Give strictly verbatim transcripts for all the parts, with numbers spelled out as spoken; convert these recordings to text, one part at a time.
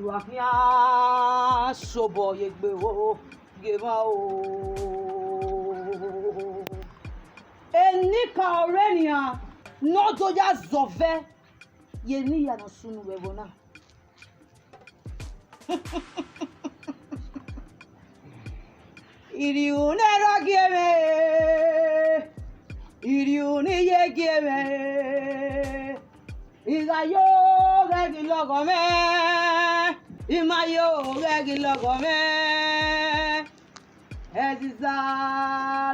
Wa khian sobọ ye egbe vbo ye emwa o. Enikaro rre nian ne ọ do ya zọvẹ ye eni hia ne ọ sunu vbe ẹvbo na. Irhiun ne erha gie mwẹ, irhiun ne iye gie mwẹ, I gha yo ghẹ ghi lọghọ mwẹ, I ma yo ghẹ ghi lọghọ mwẹ. Ẹziza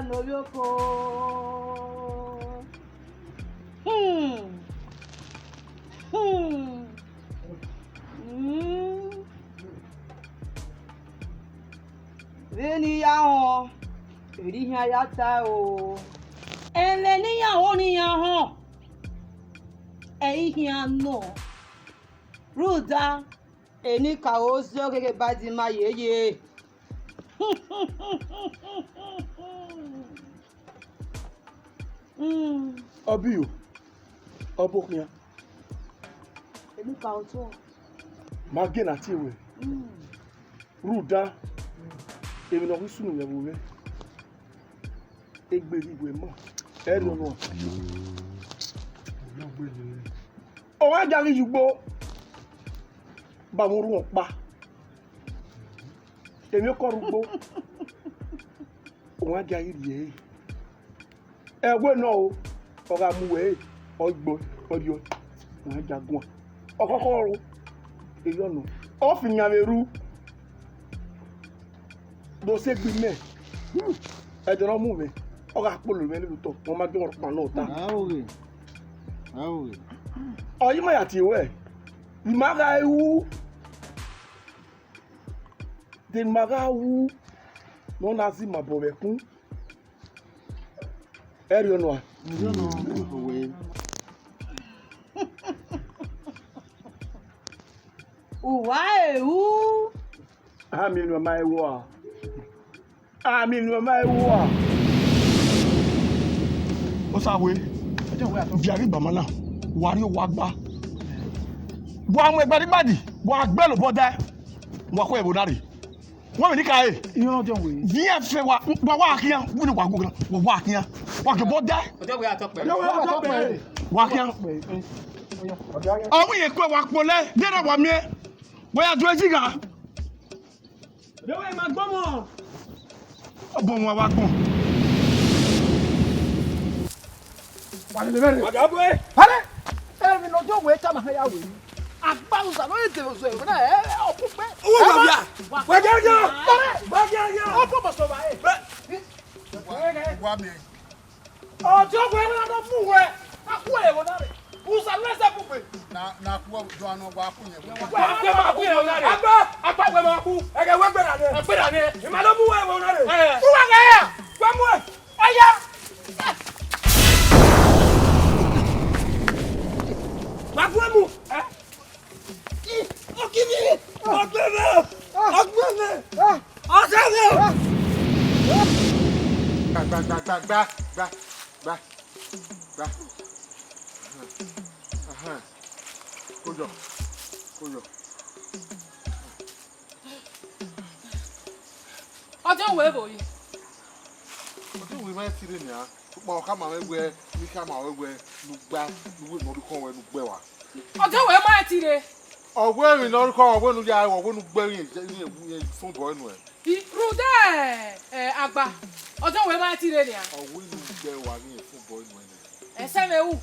ne ovbioko. Hmm. Hmm. Hmm. Vbene I ya họn, erha I khian ya tae o. Ẹmwẹ ne I ya họn ne I ya họn, ẹ i khian nọ. Rhunmwuda, enikaro zẹ ọghe ba di ma yeye. Hmm. Ọbiyo, ọ bọ khian. Enikaro tuẹ. Ma gie na tie wẹ. Hmm. Rhunmwuda, emwi ne ọ ghi sunu mwẹ vbe mwẹ, egbe ghi wẹ ma, ẹrriọ nua. Ọmwa gia ghi ye ugbo, ba mu orhu ọkpa, emwiokọ rre ugbo, ọmwa gia ghi rhie ẹre. Ẹwe nọ o, ọ gha mu wẹ ẹre, ọ gbe, ọ rriọ, ọmwa gia guan. Ọkhọkhọ ro, erriọ nọ. Ọ fi yan vbe ru. Do sẹ egbe imẹ, ẹdẹ ne ọ mu mwẹ, ọ gha kpolo mwẹ ne otọ, ọ ma dọn ọkpa nọ ta. Aoghe, aoghe. Ọ yi ma ya tie ruẹ, I ma gha ru, de ne I ma gha ru, ne ọ na zẹ ima obọ vbe ẹkun. Ẹrriọ nua. Erriọ nọ, owe. Uwa eru. Ami ne ọ ma ẹvbo a. Ami ne ọ ma ẹvbo a. Osa we, viẹ ghi gbama na, wa rrie owa gba. Wa mu ẹgbẹdẹgbẹdi, wa gbẹ lobọ dae, wa khuẹ ẹvbo na rre. Wẹ vbe ni ka re? Iran ọjọ wẹ. Viẹ fẹ wa, wa wa khian, wẹ ni wa gu khian, wa wa khian. Wa ke bọ dae. Ọjọ wẹ atọ pẹ. Wa khian. Ọ wẹ yẹn kue wa kpolẹ, de na wa miẹn. Wa ya du ẹzi gha. Dewe ma gbọmọ. Ọ bọ wọn wa gbọn. Wa lele vbe rre. Wa ga bu e. Hale. Emwi ne ọjọ wẹ tama hẹ ya wẹ. Agbarusa ne ọ dẹ ozọ ẹvbo na, ẹ, ọ kugbe. Uwu wa bia. Wa ga ga. Wa ga ga. Ọ bọ bọ sọ ba e. Wa mi. Ọjọ wẹ na nọ mu wẹ. A ku ẹvbo na rre. Usa ne sẹ kugbe. Na, na ku ọjọ anọ wa ku yẹn. Wa ku ma ku ẹvbo na rre. Agba, agba wẹ ma ku. Ẹgẹ wẹ gbera nẹ. Ẹgbera nẹ. Ima nọ mu wẹ ẹvbo na rre. Ẹ. Uwa gẹ ya. Wa mu ẹ. Ọya! Wa gu emu! Ẹ? Ọkiri! Ọgbẹmẹ! Ọgbẹmẹ! Ọsẹmẹ! Gba, gba, gba, gba, gba, gba, gba, gba. Ahan, ahan. Kojọ, kojọ. Ọdẹ wẹ vbo yi? Ọdẹ wẹ ma ti rre nia. Sokpan ọ khama mwẹ wẹ, ne I khama ruẹ wẹ, ne u gba, ne uwu ne ọ rhie ukọ ruẹ ne u gbe wa. Ọdẹ wẹ ma ti rre. Ọ wẹ emwi ne ọ rhie ukọ, ọ wẹ ne u ya, ọ wẹ ne u gbe emwi, emwi, emwi fun bọ nuẹ. I, rhunmwuda, ẹ, agba. Ọdẹ wẹ ma ti rre nia. Ọ wẹ ne u gbe wa emwi fun bọ nuẹ nẹ. Ẹsẹ mwẹ ru.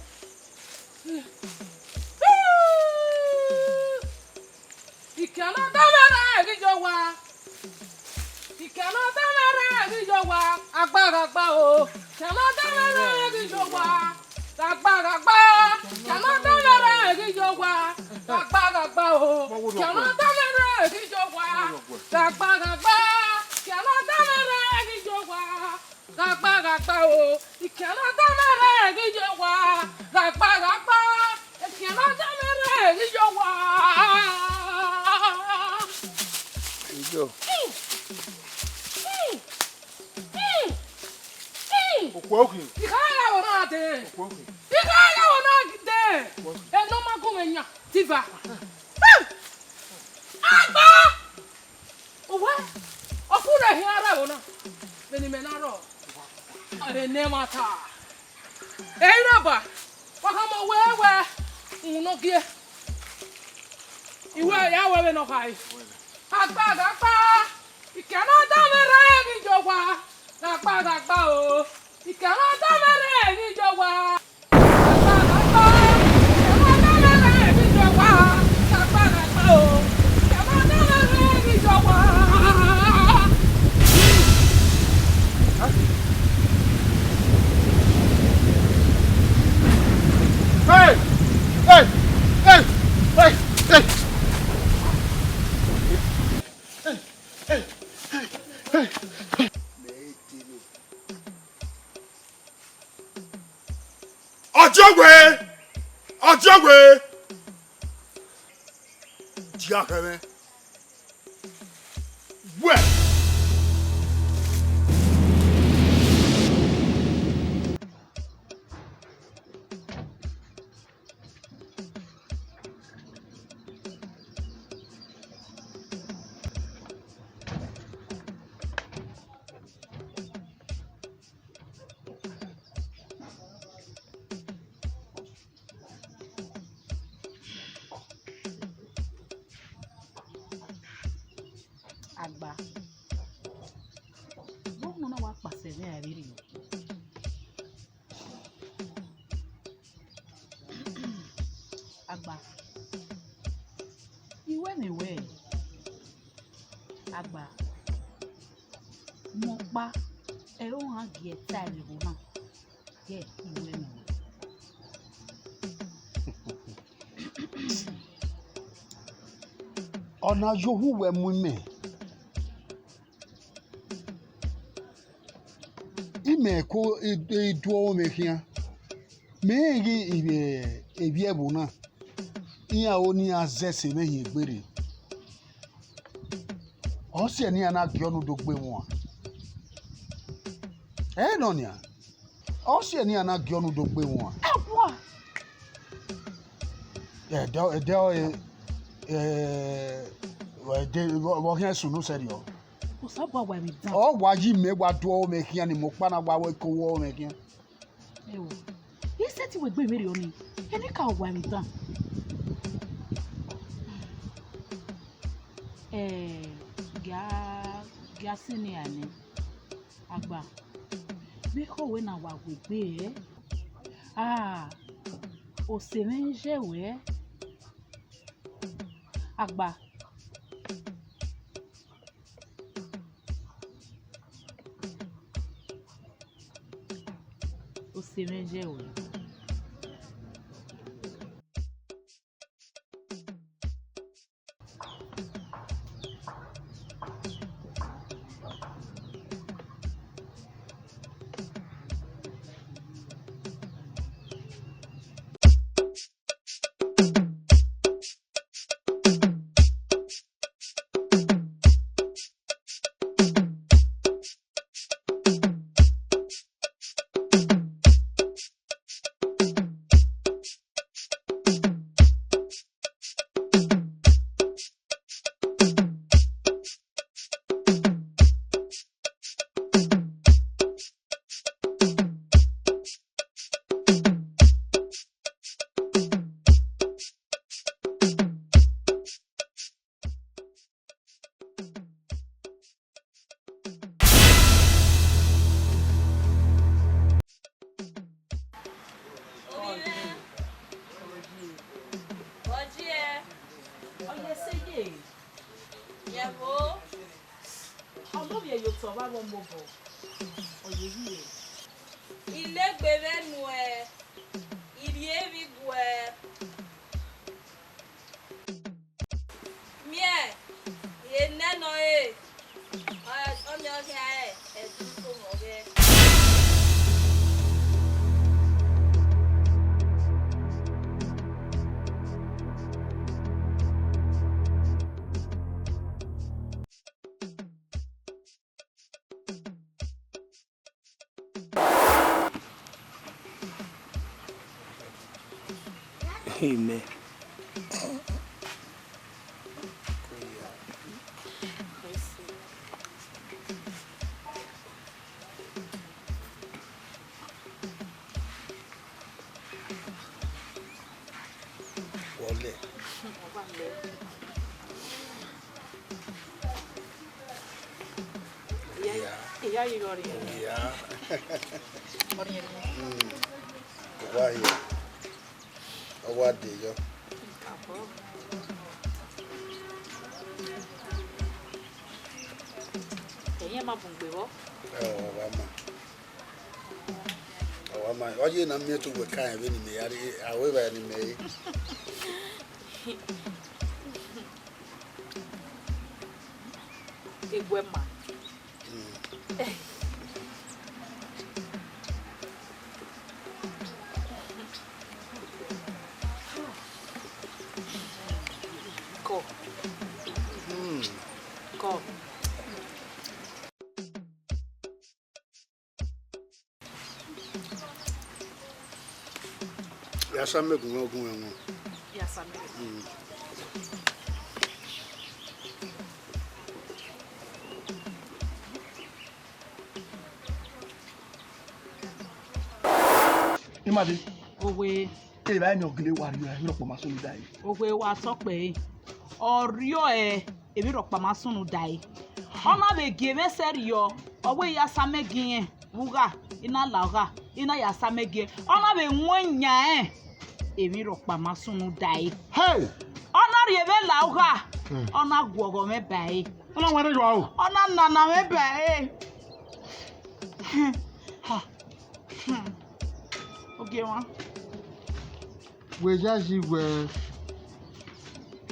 Ikian ne ọ da mwẹ rre ghi ye owa. Ikian ne ọ da mwẹ rre ghi ye owa. Agba gha gba o. Ikian ne ọ da mwẹ rre ghi ye owa. Gha gba gha gba. Ikian ne ọ da mwẹ rre ghi ye owa. Gha gba gha gba o. Ikian ne ọ da mwẹ rre ghi ye owa. Gha gba gha gba. Ikian ne ọ da mwẹ rre ghi ye owa. Gha gba gha gba o, ikian ne ọ da mwẹ rre ghi ye owa. Gha gba gha gba, ikian ne ọ da mwẹ rre ghi ye owa. Ijo. Okhuo okhi. I kha ya wo na de. Okhuo okhi. I kha ya wo na de. Okhuo okhi. Ẹ ne ọ ma gu mwẹ yan, tiva. Ẹ! Agba! Uwẹ, ọ furre hin a rre ẹvbo na, vbene imẹ na rrọọ, ọre ne ẹmwata. Ẹ i re ọba, wa khama wẹ wẹ, uhunmwu ne ọ gie. I wẹ ya wẹ vbene ọ khare. Agba gha kpa, ikẹ na danmwẹ rre ghi ye owa. Gha kpa, gha kpa o, ikẹ na danmwẹ rre ghi ye owa. Gha kpa, gha kpa, ikẹ na danmwẹ rre ghi ye owa. Gha kpa, gha kpa o, ikẹ na danmwẹ rre ghi ye owa. Hey! Hey! Hey! Hey! Hey! Ọjọwẹ! Ọjọwẹ! Dia khẹmwẹ. Wẹ! Agba, vbọ unu na wa kpasẹ mwẹ a vberriọ? Agba, I wẹ mẹ wẹ, Agba, mẹ ọkpa, ẹre ọ gha gie tae vbe ẹvbo na, yẹ I wẹ mẹ wẹ. Ọna ye ohu wẹ mu imẹ. Imẹ ko i, i duọ mwẹ khian. Mẹ rẹn ghi ivbi, ivbi ẹvbo na, iran ho ne iran zẹ ẹse mwẹ hin egbe rre. Ọ siẹ ne iran na gie ọnudogbe wan. Ẹ nọ nian. Ọ siẹ ne iran na gie ọnudogbe wan. Ẹdẹ, ẹdẹ ọre, eh, ẹdẹ, vbe ọ khian sunu sẹrriọ. Osanobua wa emwi dan. Ọ wa yi mẹ wa duọ mwẹ khian ni, mẹ ọkpa na wa wẹ ko wọ mwẹ khian. Ẹo, I sẹtin wẹ egbe vberriọ nii, eni ka wa emwi dan. Eh, gia, gia sẹ ne a nẹ, Agba, vbe ekhọe wẹ na wa wegbe, eh? Ah, ọse mwẹ i ye wẹ, Agba. Ọse mwẹ i ye wẹ. Ovbi mwẹ, ọ ye ẹse ye, yẹ vbo? Ọ do vbiẹ ye otọ vbe avbe ọmọ obọ, ọ ye vbiẹ. I legbe vbe nuẹn, I rhie vbe iguẹ. Miẹn, I re nẹ nọ re, ọmiọn khian rẹn ẹdẹ uko mwẹ ọghẹ. Amen. Iya, iya, iya, ọrọre. Iya. Ọrọre. Mm. Wa ya. Ọ wa de yọ. Ẹyẹn ma bun gbe vbọ? Ẹ, ọ wa ma. Ọ wa ma. Ọ ye na miẹn te uwẹ ka rẹn vbene imẹ ya rre, a wẹ evbare ne imẹ re. Eguẹ ma. Mm. Kọ. Mm. Kọ. Ya sa mẹ gun mwẹ, gun mwẹ wọn. Ya sa mẹ. Mm. Imade. Owe. Evba ni ọ gele wa rriọ, emwi rhọkpa ma sunu dae. Owe wa sọ kpẹre. Ọ rriọ ẹ, emwi rhọkpa ma sunu dae. Ọ na vbe gie mwẹ sẹrriọ, ọ wẹ ya sa mẹ gie irẹn vbe ugha, I na la ọgha, I na ya sa mẹ gie. Ọ na vbe wọn yan ẹn, emwi rhọkpa ma sunu dae. Hey! Ọ na rhie mwẹ la ọgha, hmm, ọ na guọghọ mwẹ ba ẹre. Ọ na wẹrẹ yọ aro. Ọ na nana mwẹ ba ẹre. Ha. Hmm. Ogie mwa. Wẹ yayi wẹ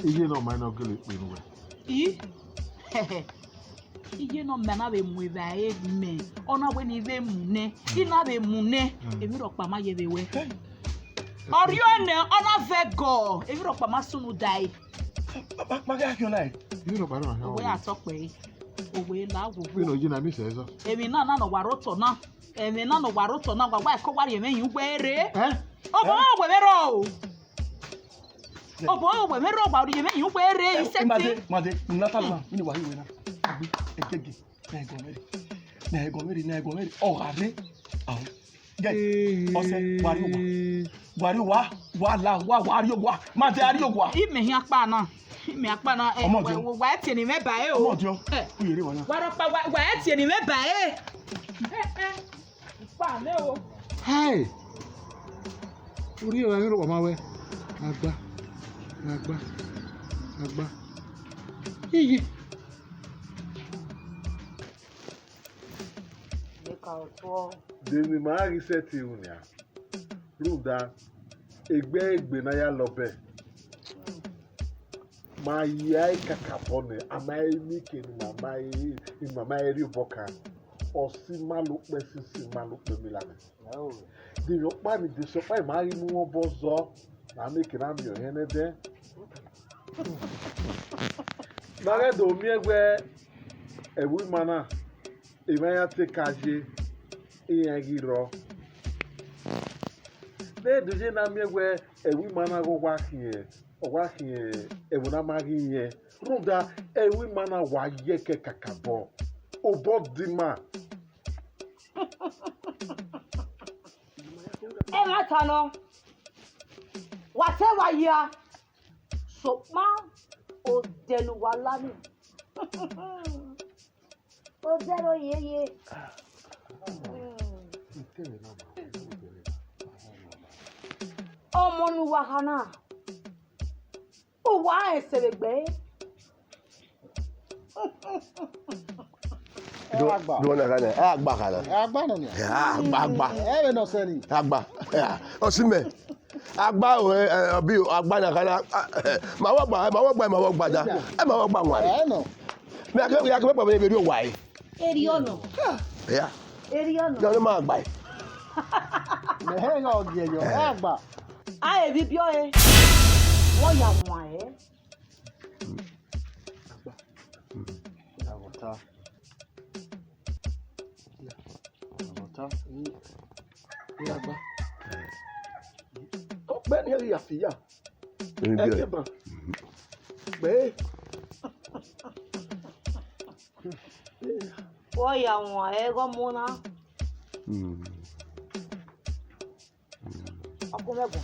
iye ne ọ ma ne ọ gele kpe ne uwẹ. I? Iye ne ọ ma na vbe mu evbare mẹ, ọ na wẹ ne I vbe mu nẹ, I na vbe mu nẹ, hmm, emwi rhọkpa ma ye vbe wẹ. Hey. Ọ rriọ nẹ, ọ na vẹ gọ, emwi rhọkpa ma sunu dae. Ma, ma, ma gha khian na. Emwi rhọkpa na. Owe a sọ kpẹre, owe la wo. Vbene ọ ye na mi sẹ zọ. Emwi na na ne ọ wa rre otọ na. Ẹmwẹ na ne ọ wa rre otọ na, wa wa ẹko wa rhie mwẹ hin uwu ẹre. Ẹ? Obọ, ẹ, wẹ mwẹ rrọọ o. Obọ, wẹ mwẹ rrọọ, wa rhie mwẹ hin uwu ẹre, ẹ, isẹtin. Made, made, ne u na ta ma, vbene wa rhie uwẹ na. Agbe, ẹgẹgẹ, na ẹgọ mwẹ rre. Na ẹgọ mwẹ rre, na ẹgọ mwẹ rre. Ọ gha rre. Ahọ. Gẹ, ọsẹ, wa rrie owa. Wa rrie owa, wa la owa, wa rrie owa. Made, a rrie owa. Imẹ hin akpa na. Imẹ akpa na, ẹ, ọmọ wa, diọ, wa, wa tie ne imẹ ba ẹre o. Ọmọ diọ. Ẹ. U ye rre wa na. Wa rhọkpa, wa, wa tie ne imẹ ba ẹre. Ẹ, ẹ. Ikpa mẹ o. Hey! Urhi ọre emwi rhọkpa ma wẹ. Agba. Agba. Agba. Iye. Mẹ ka ọtuọ. De emwi ma ghi sẹtin ru nian. Rhunmwuda, egbe egbe ne a ya lọ bẹe. Ma ya ẹe kakabọ nẹ, a ma he miẹn eke ne ima ma he, ima ma he rrie obọ kan. Ọ si ima lo ukpẹ, sisi ima lo ukpẹ, emila mwẹ. De emwi ọkpa ni, de sẹ ọkpa ima ghi mu mwẹ obọ zọ, ne a miẹn eke ne a miẹn ọnrẹn nẹdẹ. Ne a ghẹ do miẹn wẹ ẹvbo ima na, emwa iran te ka ye, iran ghi rrọọ. Ne e do ye ne a miẹn wẹ ẹvbo ima na ghe ọ wa khian, ọ wa khian ẹvbo ne a ma ghi yẹn. Rhunmwuda, ẹvbo ima na wa ye ẹkẹ kakabọ, obọ dima. Ẹmwata nọ, wa te wa hia, sokpan odẹ ne uwa la nii. Odẹ ro yeye. Ọmọ ne uwa kha na, uwa rẹn sẹ vbe egbe ẹre. Ẹ, agba. Do na kha na, ẹ, agba kha na. Ẹ, agba nọ nia. Ẹ, agba, agba. Ẹ, vbene ọ sẹ nii. Agba. Ẹ, ọ si mẹ. Agba o, ẹ, ẹ, ọbi o, agba na kha na. A, ẹ, ma wọ gba, ẹ, ma wọ gba, ẹ, ma wọ gba da. Ẹ, ma wọ gba wan. Ẹ, nọ. Mẹ a kẹ, ya kẹ mẹ kpa vbe rrie owa ẹre. Erriọ nọ. Ya. Erriọ nọ. Ya ne ma gba ẹre. Mẹ hẹ gha ọ giẹ yọ, ẹ, agba. A, emwi biẹ ọre. Wọ ya wan ẹre. Agba. Agba ta. Agba ta. Agba. Ọkpẹ ni ya fi ya. Emwi biẹ ọre. Ẹkẹban. Gbe. Wọ ya wan ẹre ghe ọmọ na. Mm. Ọkọ mwẹ guan.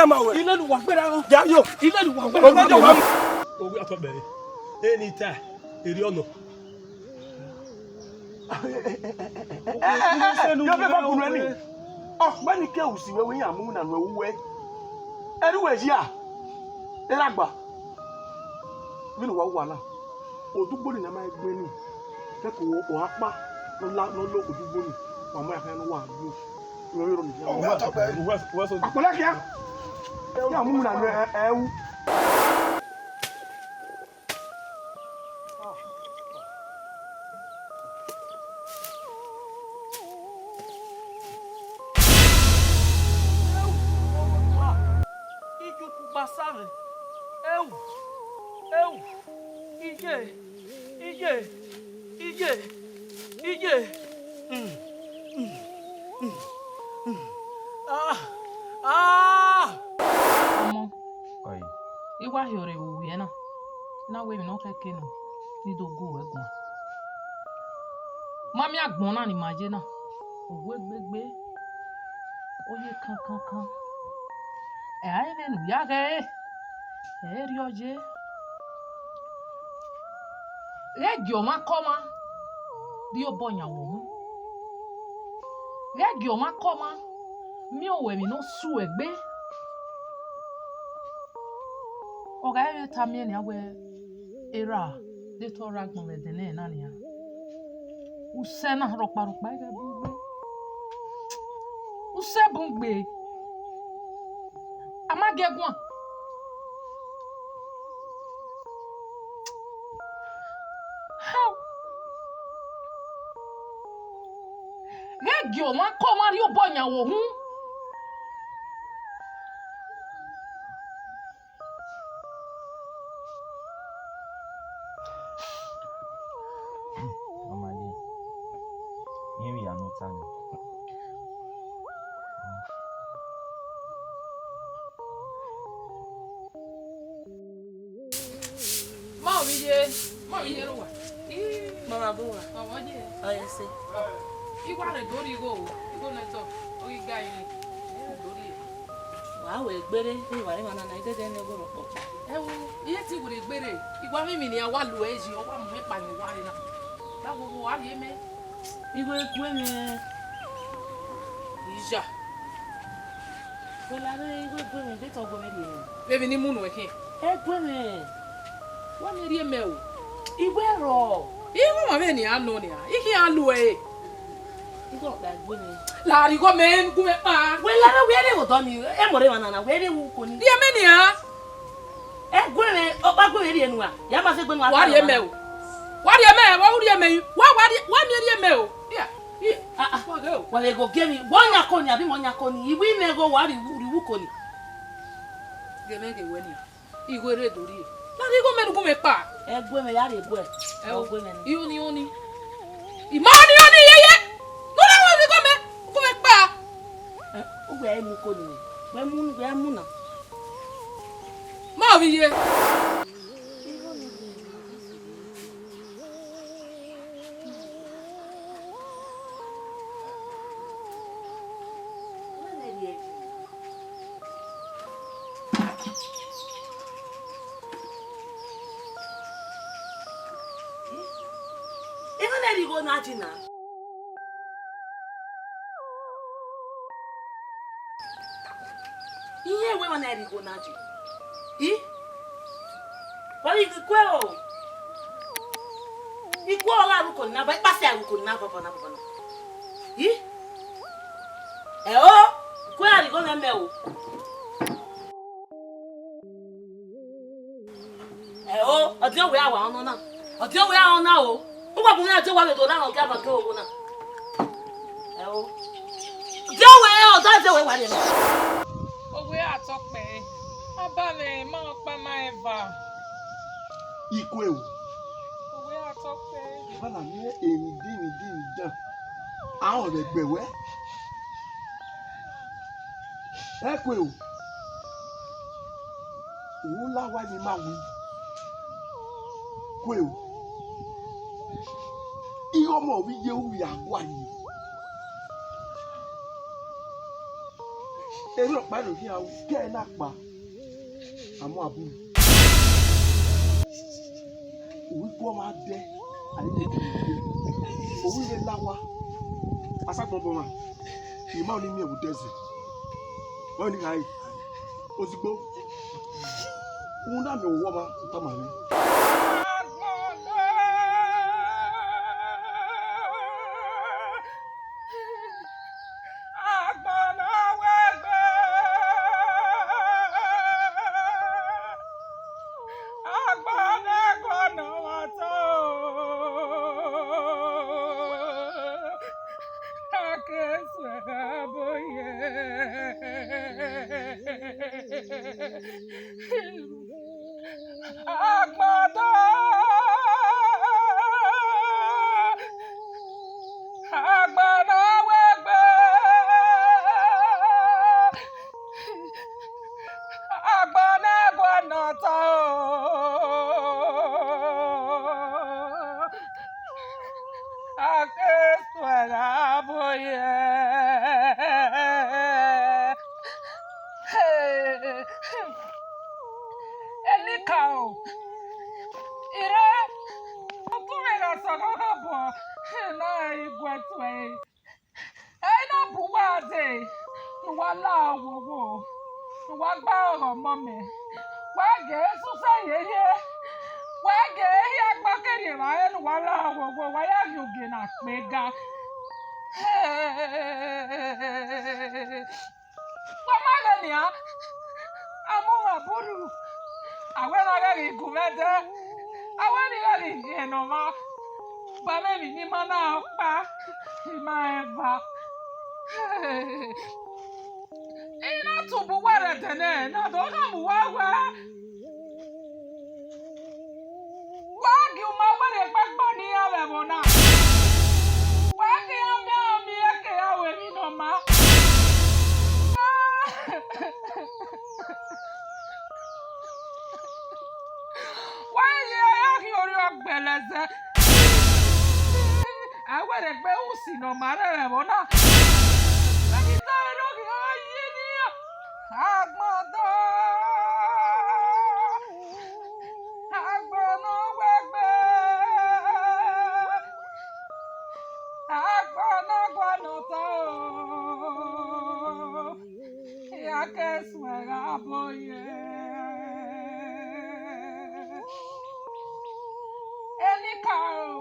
ya ma wẹ. Ilé ni wa gbẹra ghọ. Ya yo. Ilé ni wa gbẹra ghọ. Owe atọ bẹre. Eni ta, eri ọnọ. Yo be ba bunu ẹni. Ọ, mẹ ni ke usi wẹ, wẹ ya mu na nu ẹwu wẹ. Ẹru wẹ ya. Eragba. Vbene uwa wa na, odugbo ni ne a ma gbe ni, kẹkẹ o, o akpa ne ọ la, ne ọ lo odugbo ni, wa ma ya khian ne uwa gbe. Uwa vbe rọ ni. Akpọlẹ khian. Ya mu na nu ẹwu. Ijuku gba sa mwẹ. Eu, eu, iye, iye, iye, iye. Mm, mm, mm, mm. Ah, ah. Ọmọ, Ọye. I wa hiọrọ vbe uwẹ na, na wẹ emwi ne ọ khẹke nọ, ne I do gu uwẹ guan. Ma miẹn agbọn na ne ima ye na, ohu egbegbe, oye kankankan. Ẹ i re vbene u ya ghẹ ẹre, ẹ i re ọ ye. Ghẹ gie ọmwa ke ọmwa rhie obọ yan wẹ uhunmwu. Ghẹ gie ọmwa ke ọmwa miẹn owẹ emwi ne ọ su ẹgbe. Ọ gha vbe tama ẹn nian wẹẹ, erha, de te ọ rre agbọn vbe ẹdẹnẹrẹ na nian. Usẹ na rhọkpa rhọkpa i ghẹ bun gbe. Usẹ bun gbe. A ma gie guan. How? Ghẹ gie ọmwa ke ọmwa rhie obọ yan wẹ uhunmwu. Ọ ma ye, rẹn vbe ya ne ọ ta nẹ. Ma ovbi ye, ma ovbi ye rre uwa. Ii, ma ma bu uwa. Ọ vbe ye. Ọ ye ẹse. I wa rre do rhie igho, igho ne ẹtọ, ọ ghi ga ẹre, do rhie. Wa wẹ egbere, ne I wa rre emwa na na, I dẹdẹ ne ẹghẹ rhọkpọ. Ẹ wo, I ye te wẹ egbere, I wa mwẹ emwi ne iran wa lu ẹre yi, ọ wa mu mwẹ kpa ne uwa rre na. Da wo wo, wa rhie mẹ. Igho egue mwẹ. Iya. Wẹ la rre igho egue mwẹ, de te ọ gu mwẹ rhie nẹ? Vbene I mu nuẹn khian. Egue mwẹ. Wa miẹn rhie mẹ o. Igho ẹrọ. Igho ọmwa vbene iran nọ nia, I khian lu ẹre. Igho ọkpa egue mwẹ. La rhie igho mẹ, gu mwẹ kpa. Wẹ la rre, wẹ rre vbe odọ ni, ẹ mọ rre emwa na na, wẹ rre vbe uko ni. Rhie mẹ nian. Egue mwẹ, ọkpa egue mwẹ rhie nuẹn, ya ma sẹ egbe nuẹn. Wa rhie mẹ o. Wa rhie mẹ, wa rhie mẹ. Wa, wa rhie, wa miẹn rhie mẹ o. Iya, iya. Ah, ah. Wa ghe o. Wa vbe ghe ogie emwi, wa ọyan ko ni, abi mẹ ọyan ko ni, I wi mwẹ igho wa rhie, rhie uko ni. Ghe mwẹ ghe wẹ nian. Igho rre do rhie. Na rhie igho mẹ ne u gu mwẹ kpa. Ẹguẹ mwẹ ya rhie buẹ. Ẹ o, ẹguẹ mwẹ ni. Iru ni, iru ni. Ima ni, iru ni yeye. Ne u na wẹ vbe igho mẹ, uko mwẹ kpa. Ẹ, u wẹ mu uko ni, wẹ mu, wẹ mu na. Ma ovbi ye. Emwa na rhie igho na ji na. Iye wẹ emwa na rhie igho na ji. I? Wẹ ghi kue o. I kue ọghe aruko na ba, ikpasi aruko na ba, ba na, ba na. I? Ẹ o, kue a rhie igho mwẹ mẹ o. Ẹ o, ọdiọn wẹ a wa ọnọ na. Ọdiọn wẹ a ọna o. Uwa bu mwẹ ọdiọn wa vbe do na, ọ gha ba ke owo na. Ẹ o. Ọdiọn wẹ, ọdiọn wẹ wa rhie na. Owe a tọ kpẹre. A ba mwẹ emọ ọkpa ma eva. I kue o. Owe a tọ kpẹre. Ba na miẹn emwi de, emwi de, emwi dan. A rẹn ọvbe ẹgbẹ wẹ. Ẹ kue o. U la wa emwi ma wi. Kue o. Igho ọmọ vbe iye u ya gua yi. Erha ọkpa ẹre okhian u kẹ na kpa. Amọ aburu. Uwu ikhuo ọmwa dẹ, a i lele uwu ikhuo. Owu i vbe la owa. Asagbọn ọmwa, I ma ni miẹn vbe odẹ zẹ. Ọ ni gha re. Ozugbo, u na miẹn owa ọmwa, u tama mwẹ. Agbọn ne ọ wegbe, agbọn ne ẹguọnọ wa tọ, a ke suẹ gha bo ye. Agbada, agbada wegbe, agbada ẹguọnọ tọ o, a ke suẹ gha bo ye. Enikaro, ire, utu mwẹ gha sẹ ọghọghọ bọ, ne a i gu ẹtuẹ ẹre. Ẹ i na bu uwa dee, ne uwa la owowo, ne uwa gba ọghọ ọmọ mẹ, wa ghe susẹ yeye, wa ghe hia gba kherriẹ evbare ne uwa la owowo, wa ya ghi ogie na kpega. Wa ma ghẹ nian, a mu mwẹ buru, a wẹ ne a ghẹ ghi gu mwẹ dẹ, a wẹ ne I ghẹ ghi khian ne ọmwa, ba mwẹ emwi ne ima na ọkpa, ima eva. I na tobọ uwa rre ẹdẹ nẹ, ne a do khama uwa wẹẹ, wa gie uma wẹ rhie gbe ẹgbẹe ne iran vbe ẹvbo na. Wa gie iran miẹn ọmọ eke ya ru emwi ne ọ maa. Wa rhie ya ghi orhiọn gbẹlẹ zẹ. A wẹ rhie gbe usi ne ọ maa rre vbe ẹvbo na. Vbe ghi ta ẹre ọ ghi ra ye ne iran. Agbọn dọ, agbọn ne ọ wegbe, agbọn ne ẹguọnọ tọ o, a ke suẹ gha bo ye. Enikaro,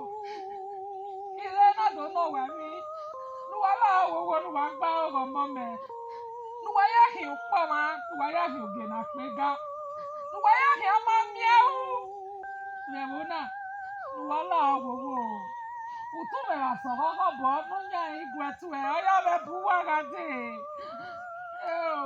I re na do nọ wẹ emwi, ne uwa la owowo, ne uwa gba ọghọ ọmọ mẹ, ne uwa ya khian ukpọmwa, ne uwa ya khian ogie na kpega, ne uwa ya khian ma miẹn ru vbe ẹvbo na, ne uwa la owowo. Utu mwẹ gha sẹ ọghọghọ bọ ne ọ yan i gu ẹtuẹ, ọ ya vbe bu uwa gha dee. Eo.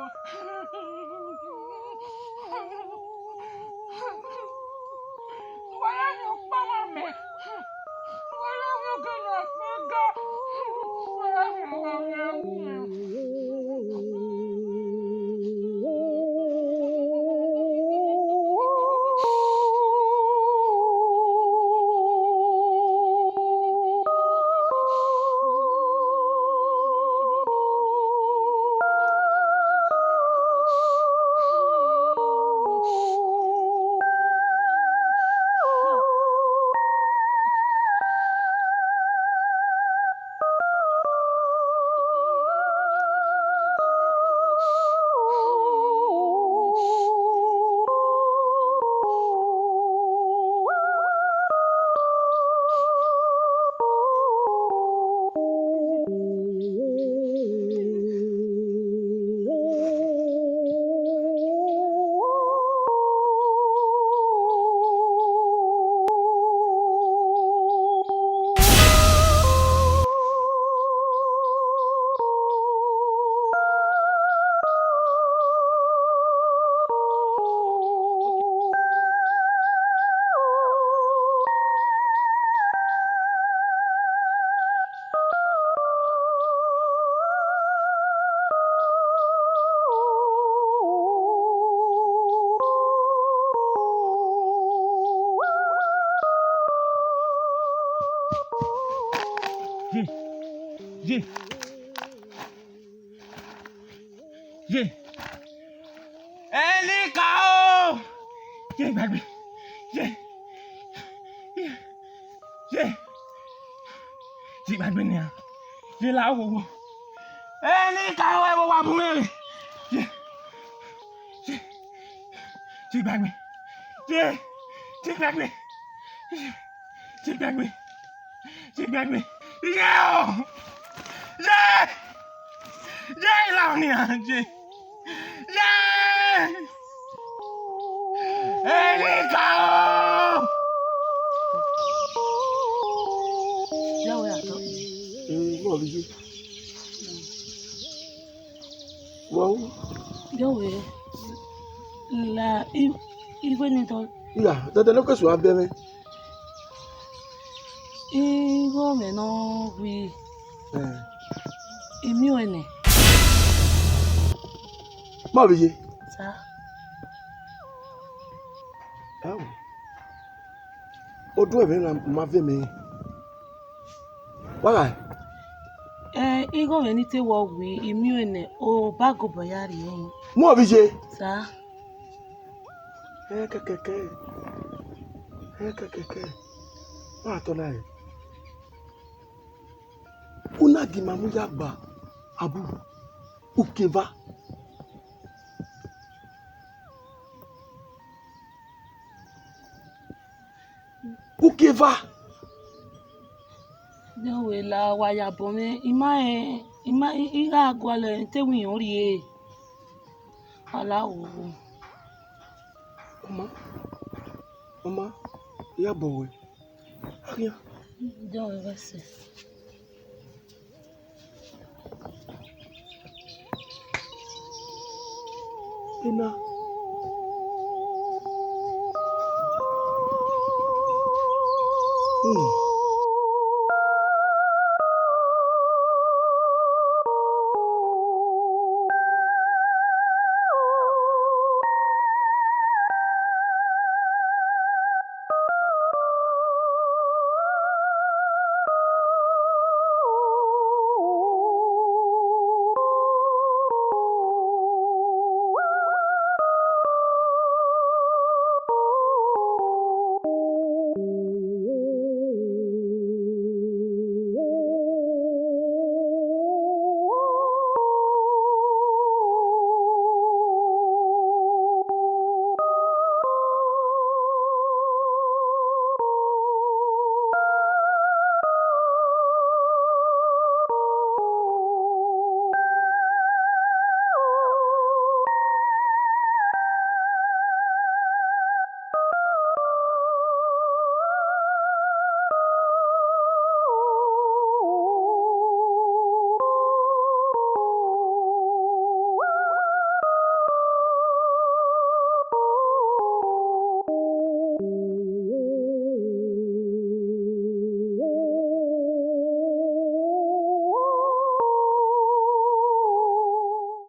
Ye, ye, ye, Enika o! Ye, gbagbe. Ye, ye, ye, ye, gbagbe nian. Ye, la wo wo. Enika o, ẹ wo wa bu mwẹ re. Ye, ye, ye, gbagbe. Ye, ye, gbagbe. Ye, ye, gbagbe. Ye, gbagbe. Ye o! Ye! Ye, la nian, ye! Ye! Enika o! Ya wẹ atọ. Mm, bọ vbe ye. Wọ ru. Yọ wẹ la i-, igho ni tọ. Iya, dẹdẹ ne ọ ke sua bẹ mwẹ. Igho mwẹ ne ọ whi. Eh. I miẹn ọẹn nẹ. Ma vbe ye. Sa. Ao. Oduẹmwẹ na ma vẹ mẹ. Wa gha? Ẹ, igho mwẹ ni te wọ whi, I miẹn ọẹn nẹ, obọ agobo ya rrie ẹre. Mu ovbi ye. Sa. Ẹ kẹkẹkẹ. Ẹ kẹkẹkẹ. Wa tọ na rẹ. U na gie ima mu ya gba abu. Ukeva. Ukeva. Dẹ wẹ la wa ya bọ mwẹ, I ma rẹn, I ma, I, I gha gualọ te wẹ iran rrie. Wa la wo. Ọma, ọma, I ya bọ wẹ. A khian. Dẹ wẹ vbe sẹ. Ena,